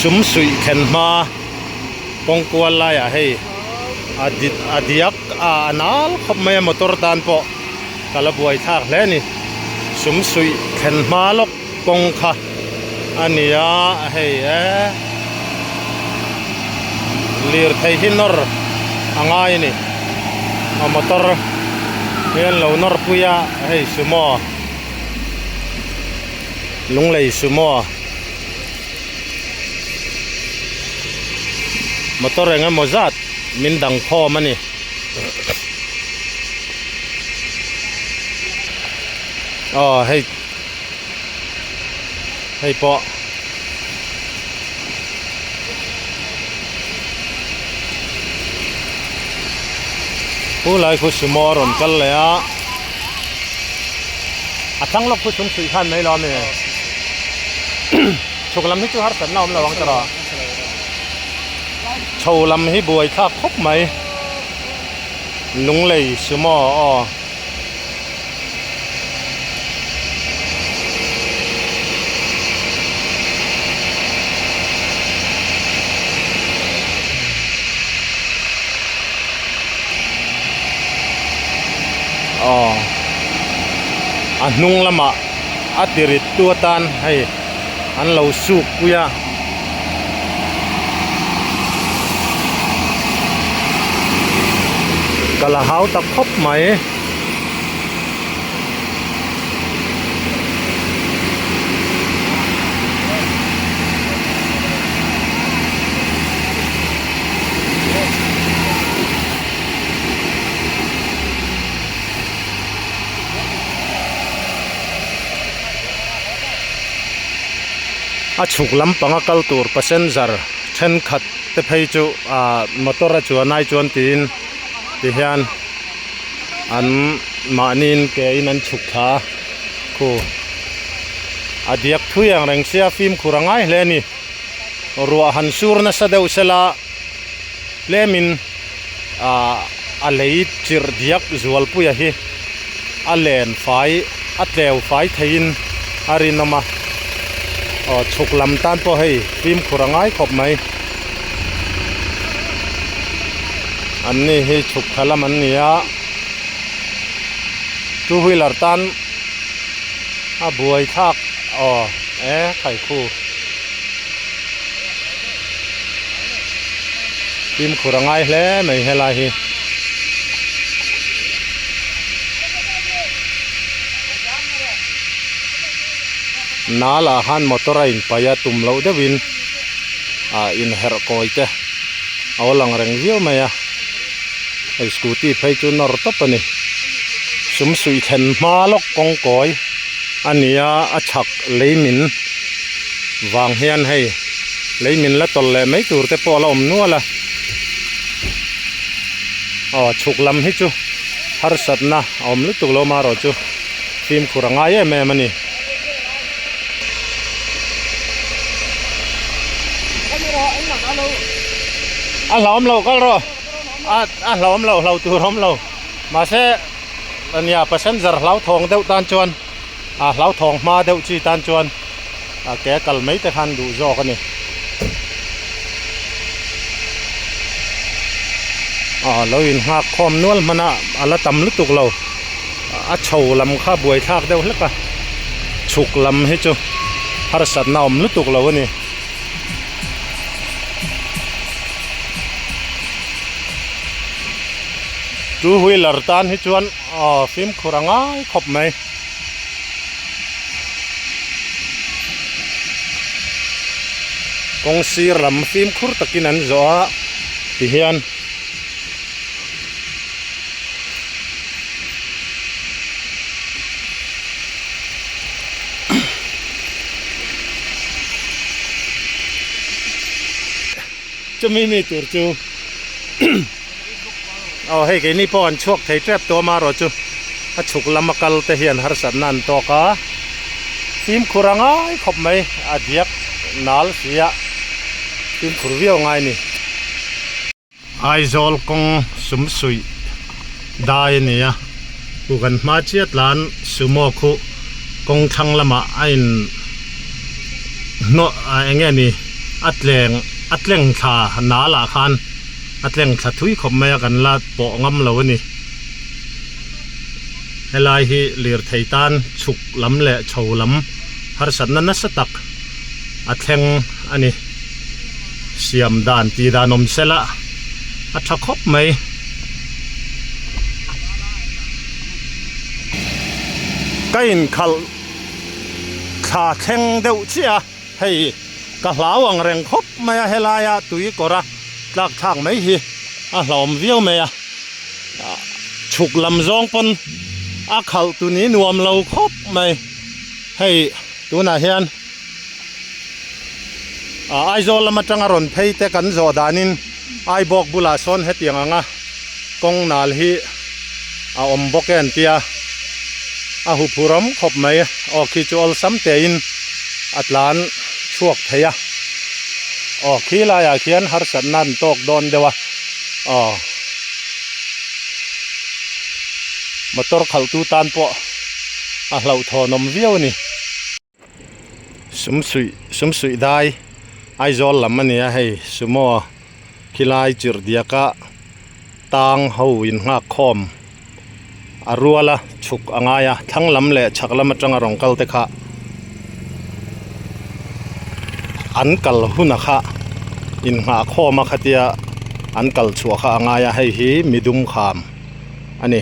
Sum suih thlen hma kawng kual laiah hei a a diak a a nal khawp mai a motor tan pawh ka la buai thlak hle a ni sum suih thlen hma lawk kawng kha a ni a hei e lirthei hi nawr a ngai a ni a motor hi an lo nawr pui a hei sumo Lunglei sumo motor eng emaw zat min dang khawm a ni. Aw hei hei pawh Khu lai khu sumo a rawn kal leh a a thlang lawk khu sum suih khan mai lo ami chhuk lam hi chu harsatna awm lo ang tawh chho lam hi buai thlak khawp mai Lunglei sumo aw. Aw a hnung lamah a tirit tu atan hei an lo suk pui a. Ka la hau tak khawp mai. A chhuk lampanga kal tur passenger thenkhat te phei chu ah motor a chuan ai chuan tiin tihian an mahniin ke in an chhuk thla a khu a diak thui ang reng sia fimkhur a ngai hle a ni ruah han sur nasa deuh sela tlemin ah a lei chirh diak zualpuia hi a len fai a tleu fai theiin a rinawm a aw chhuk lam tan pawh hei fimkhur a ngai khawp mai an ni hi chhuk thla lam an ni a two wheeler tan a buai thlak aw e khaikhu. Fimkhur a ngai hle mai helai hi. Nal ah khan motor a inpaih a tum loh deuhin ah inherh kawi te a aw lang reng viau mai a hei scooty phei chu nawr tawp a ni sum suih thlen hma lawk kawng kawi a ni a a chhak lei min vang hian hei lei min la tawlh leh mai tur te pawh a la awm nual a aw chhuk lam hi chu harsatna a awm lutuk lo marawh chu fimkhur a ngai em em a ni. A hlauhawm lo kal rawh a a hlauhawm lo hlo tur a awm lo mahse ania passenger hlauthawng deuh tan chuan a hlauthawng hma deuh chi tan chuan a ke a kal mai te khan duh zawk a ni aw lo inghak khawm nual hman a a la tam lutuk lo a chho lam kha buai thlak deuh hlek a chhuk lam hi chu harsatna a awm lutuk lo a ni. Two wheeler tan hi chuan aw fimkhur a ngai khawp mai. Kawng sir lam fimkhur takin an zawh a tihian chumi mi tur chu aw hei keini pawh an chhuak thei tep tawh amaherawh chu a chhuk lama kal te hian harsatna an tawk a fimkhur a ngai khawp mai a diak nal si a fimkhur viau a ngai a ni. Aizawl kawng sum suih dai a ni a ku kan hma chiat lan sumo khu kawng thlang lamah a in hnawh ah eng nge ni. A tleng a tleng thla nal ah khan a tleng thla thui khawp mai a kan la pawh ngam lo a ni. Helai hi lirthei tan chhuk lam leh chho lam harsatna nasa tak a thleng a ni. Siam dan tih dan awm sela a tha khawp mai. Ka inkhalh thla thleng deuh chiah a, hei ka hlau ang reng khawp mai a helaia tui kawr a tlak thlak mai hi a hlauhawm viau mai a chhuk lam zawng pawn a khalh tu ni nuam lo khawp mai hei tunah hian. Ah Aizawl lam atanga rawn phei te kan zawh danin Aibawk bulah sawn hetiang anga kawng nal hi a awm bawk e an tia a huphur awm khawp mai aw khi chu awlsam tein a tlan chhuak thei a aw khi laiah khian harsatna an tawk dawn deuh a aw motor khalhtu tan pawh a hlauhthawn awm viau a ni. Sumsuih sumsuih dai Aizawl lam a ni a hei sumo khilai chirhdiak a tang ho in nghak khawm a rual a chhuk a ngai a thlang lam leh chhak lam atanga rawn kal te kha an kal hun a kha in nghah khawm a khatia an kal chhuah kha a ngai a hei hi midum kham a ni.